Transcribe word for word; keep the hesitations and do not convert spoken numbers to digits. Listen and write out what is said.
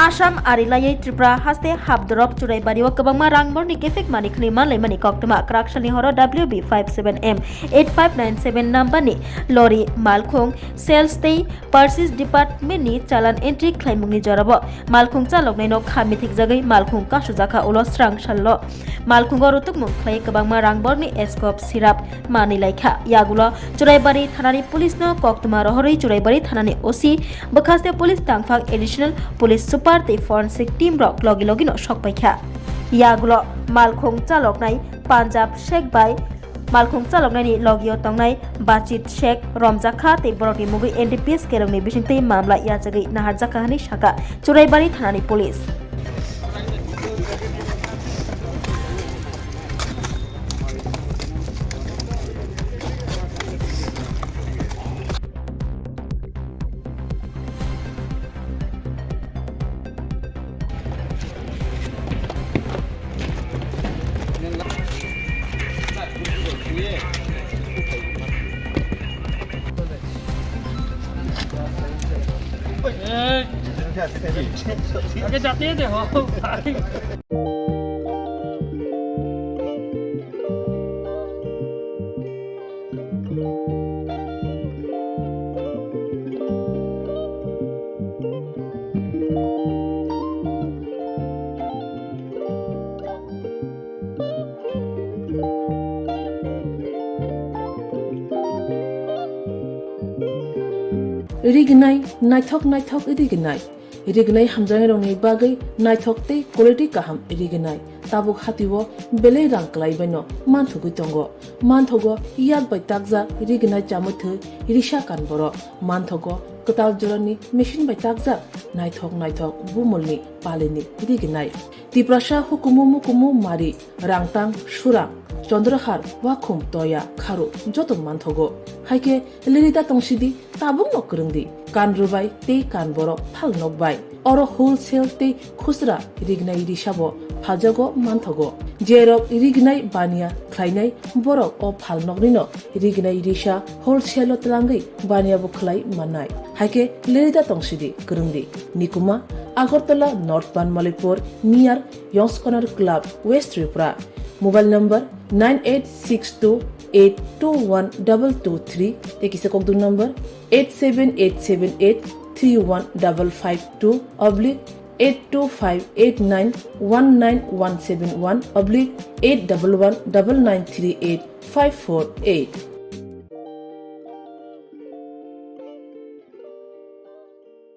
Assam ari laiwi Tripura haste Hapdorop Churaibari o kwbangma rang borni kefek mani khwnwi manlaimani koktwma kwrak salni horo W B five seven M eight five nine seven number ni lorry malkhung sales tei purchase department ni challan entry khlaimungni jorabo malkhung chaloknaino kha mithikjagwi malkhung kasujakha ulo srang sallo. Malkhungo rutukmung khlai kwbangma rang borni eskop sirap manwi laikha. Yagulo Churaibari thanani police no koktwma rohorwi Churaibari thanani O C bwkhaste police tangphang additional police super tei forensic team rok logi logi no sokpaikha. Yagulo malkhung chaloknai Punjab Sheikh bai malkhung chaloknaini logio tongnai Bachit Sheikh romjakha tei borokni mugwi N D P S kerongni bisingtwi mamla yachagwi naharjakha hwnwi sakha Churaibari thanani police. ए, आगे जाते हैं, देखो। Rignai, naithok naithok rignai. Rignai hamjaknairokni bagwi naithok tei quality kaham rignai. Tabuk hatio belai rang kwlaibaino manthogwi tongo. Manthogo yak bai takjak rignai chamwi thwi risa kan borok. Manthogo kwtal jorani machine bai takjak naithok naithok bumulni palini rignai. Tiprasa hukumu mukumu mari, rangtang, surang, chondrohar, wakhum, toya, kharu joto manthogo. Haikhe lirida tongsidi tabukno kwrwngdi, kan rwbai tei kan borok phal nokbai. Oro wholesale tei khusra rignai risabo phaljago manthogo. Jerok rignai baniya khlainai borok o phal noknino rignai risa wholesale o twlangwi baniya bo khlai mannai. Haikhe lirida tongsidi kwrwngdi. Nikuma, Agartala North Banmalipur, near Yongskona Club, West Tripura. Mobile number nine eight six two eight two one double two three tei kisa kokdung number eight seven eight seven eight three one double five two oblique eight two five eight nine one nine one seven one oblique eight double one double nine three eight five four eight.